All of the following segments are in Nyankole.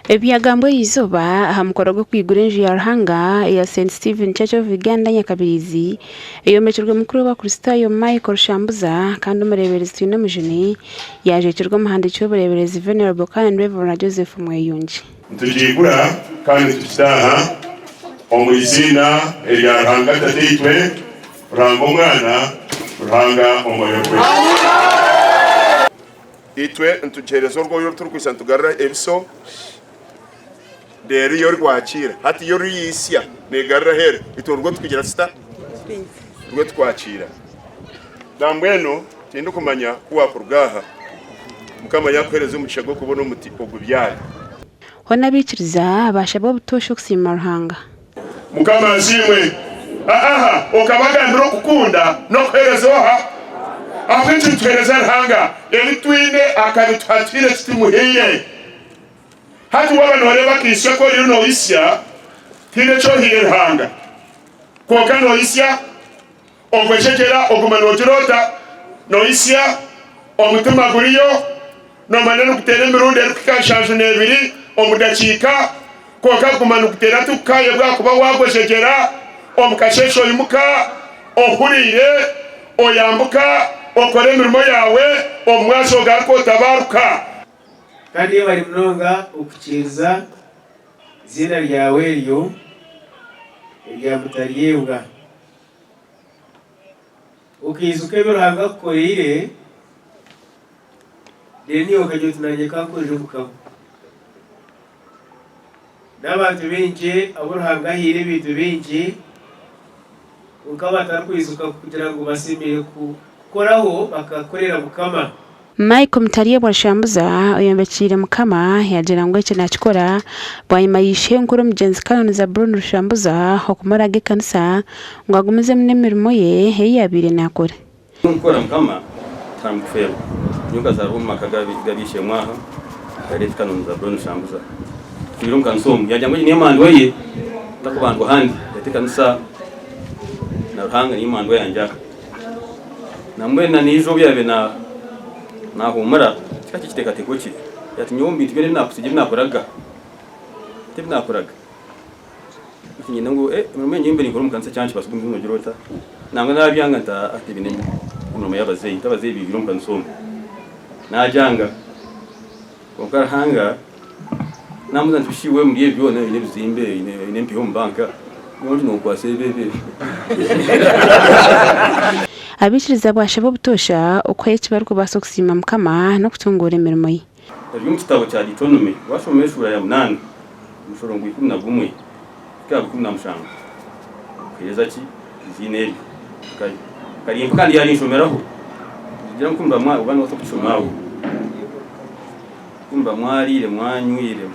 Ebi byagambwa eriizooba aha mukoro gw'okwigura enju ya Ruhanga eya St Stephen Church of Uganda Nyakabirizi eyombekirwe mukuru w'abakristaayo Michael Rushambuza kandi omureeberezi Twinomujuni yaajwekyerwa omuhandiiki w'obureeberezi Venerable Canon Rev Joseph Mweyungi. Nitugiigura kandi nitukitaaha omu iziina erya Ruhanga Tataitwe, Ruhanga Omwana, Ruhanga Omwoyo Orikwera. Itwe nitugiheereza orwoya oru turikwitsa nitugarura ebiso, reero yo rwakiira. Hati yo ruyitsya neegarura aheeru, itwe orwo tukugira tuta? Rwo tukwakiira. Nambwenu tindikumanya ku waakuruga aha, Mukama yaakuheereza omugisha gw'okubona omuti ogubyare. Hoona abaikiriza baashabwa obutoosha okusiima Ruhanga. Mukama asiimwe. Aha okabagambira okukunda n'okuheereza oha? Ahabw'enki nituheereza Ruhanga? Ebi twine akabituha tihaine eki tumuhaire. Hati waaba nooreeba akaisyo aku oriyo noisya, tihaine eki ohaire Ruhanga. Kwonka noisya, ogwejegyera oguma noogira ota? Noisya, omutima guriyo. Noomanya niguteera emirundi erikuhika 72 omu dakiika, kwonka guma niguteera tigukaayebwa ahakuba waagwejegyera omu kasheeshe oimuka ohuriire, oyambuka okora emirimo yaawe, omu mwazyo ogaruka otabaaruka. Kandi yebare munonga okukiiriza eiziina ryawe eryo erya Mutaryebwa. Okaijuka ebi Ruhanga akukoreire. Reero naiwe okagira oti, Naanye ka nkorere Mukama. N'abantu baingi abu Ruhanga ahaire ebintu bingi, kwonka batarikwijuka kugira ngu bashemereire kukoraho bakakorera Mukama. Michael Mutaryebwa Rushambuza oyombekiire Mukama yaagira ngu eki naakikora bwanyima ya ishenkuru omugyenzi Canon Zabroni Rushambuza okumuraga ekanisa ngu agumizemu n'emirimo ye ei yaabaire naakora. Nkora Mukama tiharimu kufeerwa. Nyowe nkazaarwa omu maka g'ab'eishe-emwe aha, Late Canon Zabroni Rushambuza. Tutwire omu kanisa omu. Yaagira ngu egi niyo emandwa ye, takubandwa ahandi. Ati ekanisa na Ruhanga niyo emandwa yangye aha. Nambwenu na naija obu yaabaire naahuumura, kikaba kiri ekiteekateeko kye. Ati nyowe omu bintu byona ebi naakutsigira ebi naakoraga, ti ebi naakoraga. Niinyenda ngu emirimo ei mbaire ninkora omu kanisa ekyankibaasa ogu noogira ota? Nangwa naabyanga nti aa ebi n'emirimo y'abazeeyi, nti abazeeyi baizire omu kanisa omu. Naagyanga. Kwonka Ruhanga naamubuuza nti shi iwe omuri ebi byona oine ebizimbe, oine empiiha omu banka, nyowe oti nonkwasa ebi ebi ebi? Abaikiriza bwashaba obutoosha okuhayo eki barikubaasa okusiima Mukama n'okutunguura emirimo ye. Eri omu kitabo kya Deuteronomy, waashoma eshuura ya munaana, omushorongo 11 kuhika aha gwa17, kuheereza ki eiziina eryo? Karimpa kandi yaarinshomeraho, nigira ngu ku muba oba noobaasa kukishoma aho. Ku muba mwariire mwanywire,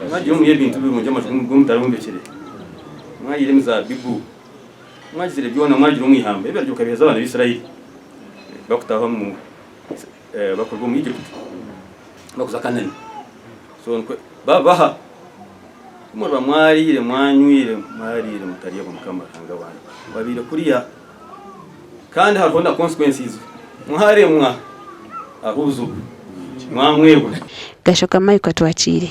mwagiire omuri ebintu birungi amaju gu mutarombekire, mwariire emizaabibu, mwagizire byona, mwagiire omu ihamba, ebiragiro bikabiheereza abaana b'Israeli barikutaaha omu. Bakuruga omu Egypt bakuza Kanani. So nikwe babaha kumuriba mwariire mwanywire mwariire mutaryebwa Mukama Ruhanga wanyu wabaire kuriya kandi hariho na consequences mwaremwa hariho obuzibu mwamwebwa. Gashoka Michael Atwakiire.